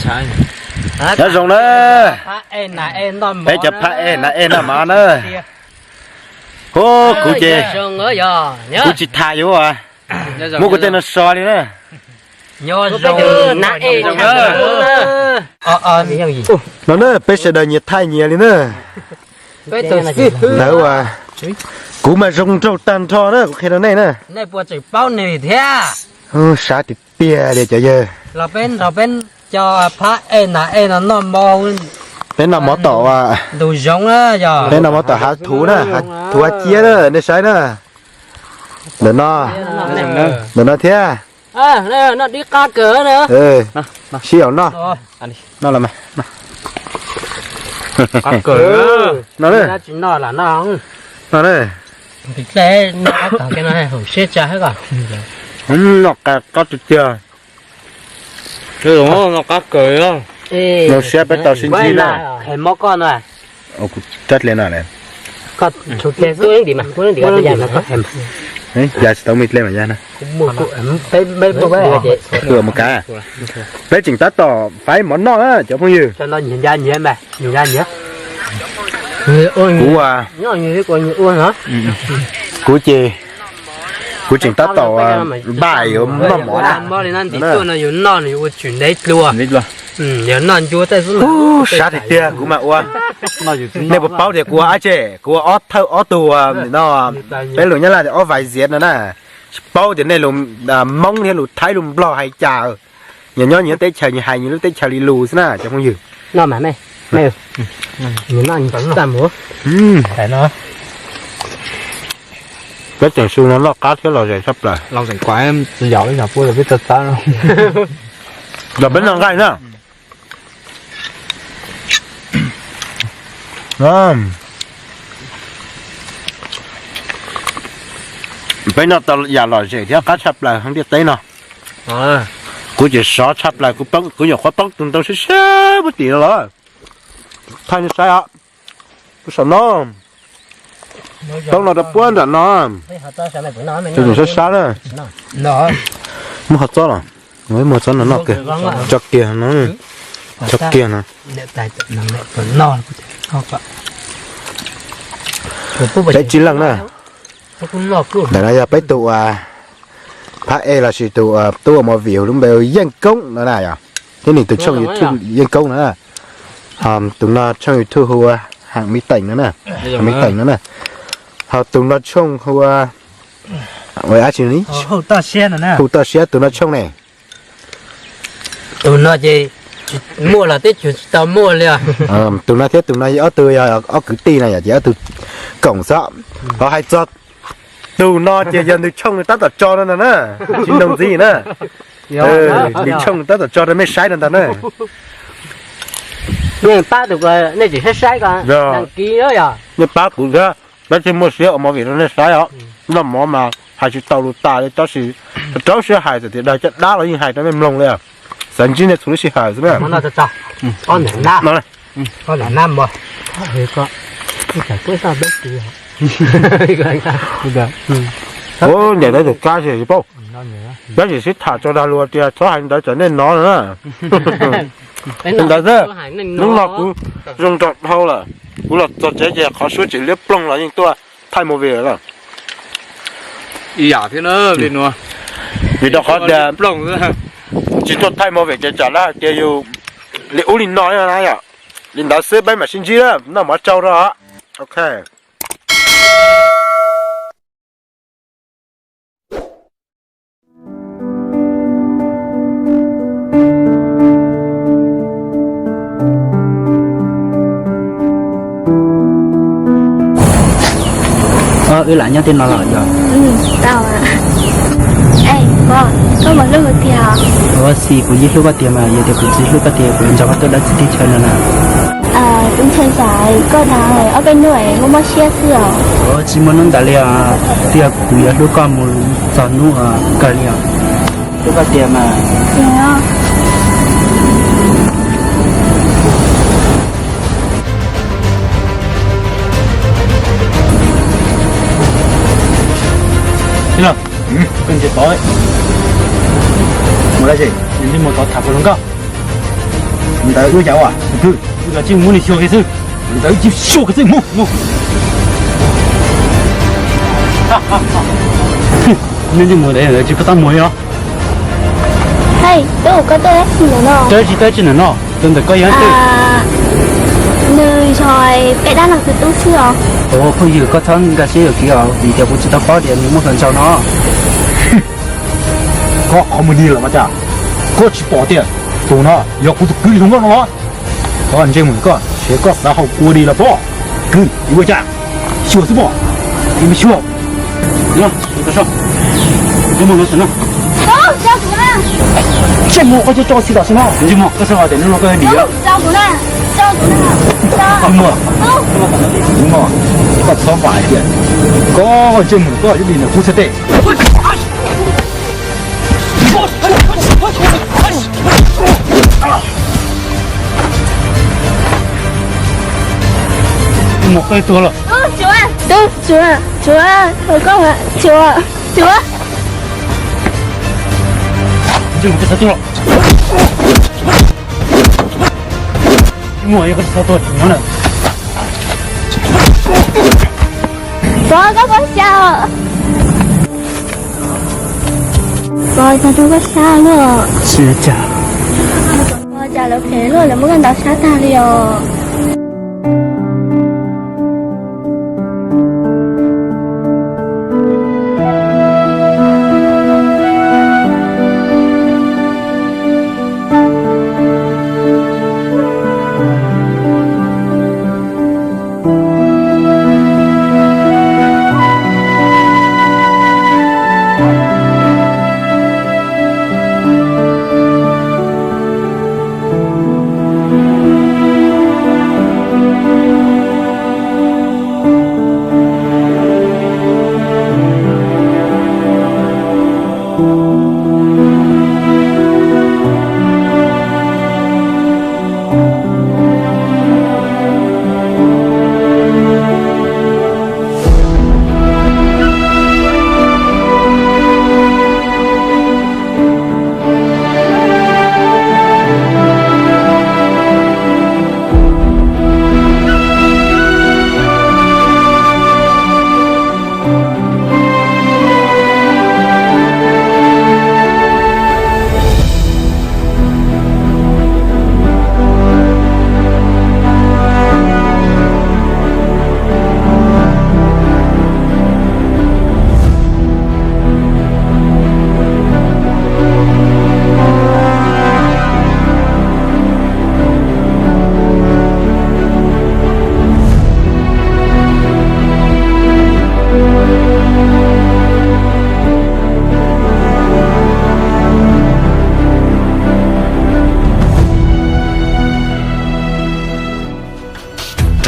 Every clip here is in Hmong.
Nyob zoo na, peb cov phab ej nas ej noj mov na. Hu, kuv ces kuv tsis tham yuav as, muab kuv tej no so li na. No na, peb sawv daws nyias thaij nyias li na. Ntawd uas kuv mas zoo nraug tag nrho na, kuv qhia rau nej na. Sab tiag tiag li cov yawg. Peb noj mov tom, peb noj mov tom hav thuv na, hav thuv hav ciab na, nej saib na. Ntawm no, ntawm no thiab. Sib yaum noj. Noj na. Noj qab tiag tiag. Zoo siab peb tau sib ntsib na. Kuv rab dle no. Ya tsis tau me dle mas ya na. Ua mus kav. Peb tseem tab tom faib mov noj na cov phooj ywg. Kuv, kuv ces kuv tseem tab tom npaj yuav noj mov na. Ub, sab tiag tiag kuv mas ua. Nej puas paub tias kuv ua dab tsi? Kuv ua ob thawj ob tug no, peb lus Nyab Laj tias ob vaiv ziav no na. Tsis paub tias nej lus Hmoob thiab lus Thaib lus Nplog hais cas. Nyias nyob nyias teb chaws, nyias hais nyias lub teb chaws li lus xwb na cov phooj ywg. Peb tseem su no noj qab thiab los zem tshaj plaws. Los peb noj nqaij na. Peb noj tau yam lom zem thiab qab tshaj plaws hauv ntiaj teb no. Kuv ces sov tshaj plaws, kuv nyuam qhuav poob tus ntoo siab siab puag tim no los. Thaij nej saib os. Kuv saum no, poob no rau puag nram no. Tus num sab sab na. Muab qhov txob los, muab txob no noj kiag. Tso kiag no, tso kiag no. Peb tsib leej na. Ntawm no yog peb tus uas phab ej lossis tus tub uas mus vim hu lub npe hu Yeej Koob no na yom, thiab nws tus tshooj YouTube Yeej Koob no na. Tus no tshooj YouTube hu ua Hang Mi Teem no na, Hang Mi Teem no na. Ho tus no tshooj hu ua, ua dab tsi no? Hu Toj Siab, tus no tshooj ne. Tus no ces muaj los twb tsis tau muaj li os. Tus no thiab tus no yog ob tug, yog ob kwv tij no yom, ces ob tug koom xwb. Ho hais txog tus no ces yog nws tshooj nws tab tom tso no ntag na, tsis nug ntxiv na. Nws tshooj nws tab tom tso rau mej saib no ntag na. Nej pab tus, nej tsis saib saib ko, đăng ký yom. Nej pab kuv thiab, peb thiaj muaj siab ua movie rau nej saib os. Noj mov mas hais tsis tau lus tas li tab sis rau siab hais, txawm tias dag caj dab los yeej hais rau nej mloog li. Xav ntsib nej txhua lub sij hawm xwb na. Ncaim tau tus kab tsis paub, kab tsis sib tham tso dag lus tias txhob hais ntawd tsam nej hnov no na. Li ntawd xwb, hnub no kuv zoo nraug dhau lawm, kuv los txog tsev ces qhov suab tsis liab ploog los yeej tuaj thaij movie lawm. Ib yam thiab na, vim rau qhov tias tsis tuaj thaij movie ces tsam lawv hais tias yus li ub li no na yom. Li ntawd xwb, peb mam sib ntsib, noj mov tsau rau. Ok. Wb lam nyob tej no los yog? Tau. Es, koj, koj puas hlub kuv tiag? Ua, xij, kuv yeej hlub koj tiag mas, yog tias kuv tsis hlub koj tias kuv nrog koj tuaj dab tsi teb chaws no na? Kuv ntshai tsam koj tham ob peb hnub es mob mob siab xwb os. Ua, tsis muaj hnub ntawd li os, twb yog kuv yuav hlub koj mus txog hnub kawg li os. Hlub koj tiag mas. Mus dab tsi? Mus tham puas zoo nkauj? Ntawd ua cas ua kwv, ua cas tsis muab nws xyuas kiag xwb. Ntawd tsis xyuas kiag xwb mus mus. Neb tsis mus ntawd tsis pab tab mus li os. Hei tub, koj tuaj dab tsi ntawm no? Dab tsi dab tsi ntawm no? Tus ntawm koj yog twg? Nws yog peb dab laug tus tub xwb os. Ua phooj ywg, koj txhob nkag siab yuam kev os, vim tias kuv tsis tau paub tias nws muaj hluas nraug no. Koj qhov muag dig los mas cas, koj tsis pom tias tus no yog kuv tus kwv hluas nkauj no los? Koj ntsej muag koj, seb koj xav haum kua dig los pob. Kwv, ua cas xyuas xwb pob, ib me xyuas. Ntsej muag koj tso tso xwb tam sim no, ntsej muag koj xav hais tias neb los koj dim. Ntsej muag, koj txhob vam hais tias koj ntsej muag koj yuav dim ntawm kuv txhais tes. Mus qe tuag lawm. Tub, tsuav, tsuav, tsuav, tsuav, tsuav. Mus yog koj tsis txhob tuag tsis nyob lawm. Pov, koj pov xya os. Pov, tag rau koj sab luaj. Tsis cas. Pov, cas lawv phem luaj, lawv muab koj ntaus sab tag li os.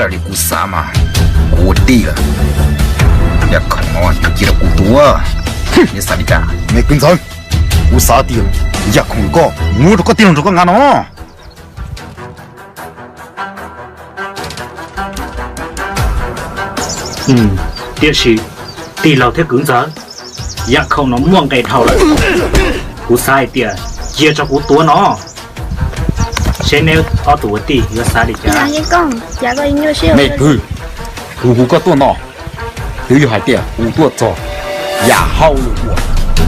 Raws li kuv xav mas kuv ua tij lawm, yam khoom no yuav cia rau kuv tua. Neb xav li cas? Me kwv ntxawm, kuv xav tias yam khoom koj muab rau koj tij laug nrog koj nqa no. Tiam sis tij laug thiab kwv ntxawm, yam khoom no muaj nqis dhau lawm. Kuv xav hais tias cia tso kuv tua no, seb neb ob tug ua tij yuav xav li cas. Me kwv, kuv hu koj tuaj no, twb yog hais tias kuv tuaj txog yam hauj lwm uas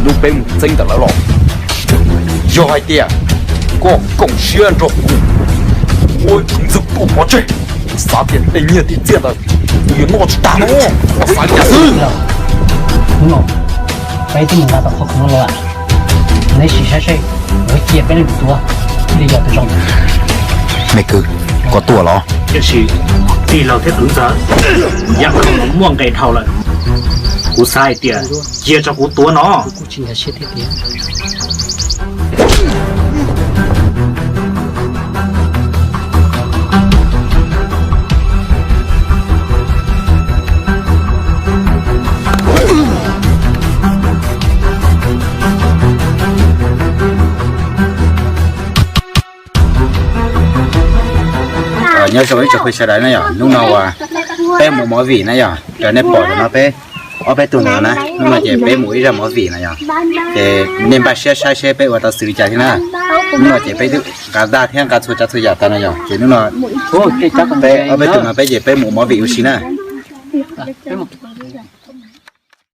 lub peb mus txeeb ntawm lawv los. Yog hais tias koj koom siab nrog kuv ua ntxwg tuaj pov tseg, kuv xav tias tej nyiaj tej txiaj ntawd kuv yuav noj tsis tag no. Koj xav li cas xwb? Hnub no peb twb mus nqa tau qhov khoom no los, neb sim saib seb yuav cia peb leej twg tuav thiaj li yog tus zoo. Me kwv, koj tuaj los? Tiam sis tij laug thiab kwv ntxawm, yam khoom no muaj nqis dhau lawm. Kuv xav hais tias cia tso kuv tuav no. Nyob zoo ib tsoom phooj ywg sawv daws na yom, hnub no uas peb mus movie na yom, raws nej pom no peb Ob peb tug no na, hnub no ces peb mus ib zaj movie no yog, ces nej npaj siab saib seb peb ua tau xws li cas thiab na. Hnub no ces peb twb nqa daj thiab nqa txhua tsav txhua yam tas no yog, ces hnub no peb ob peb tug no peb ces peb mus movie ua si na.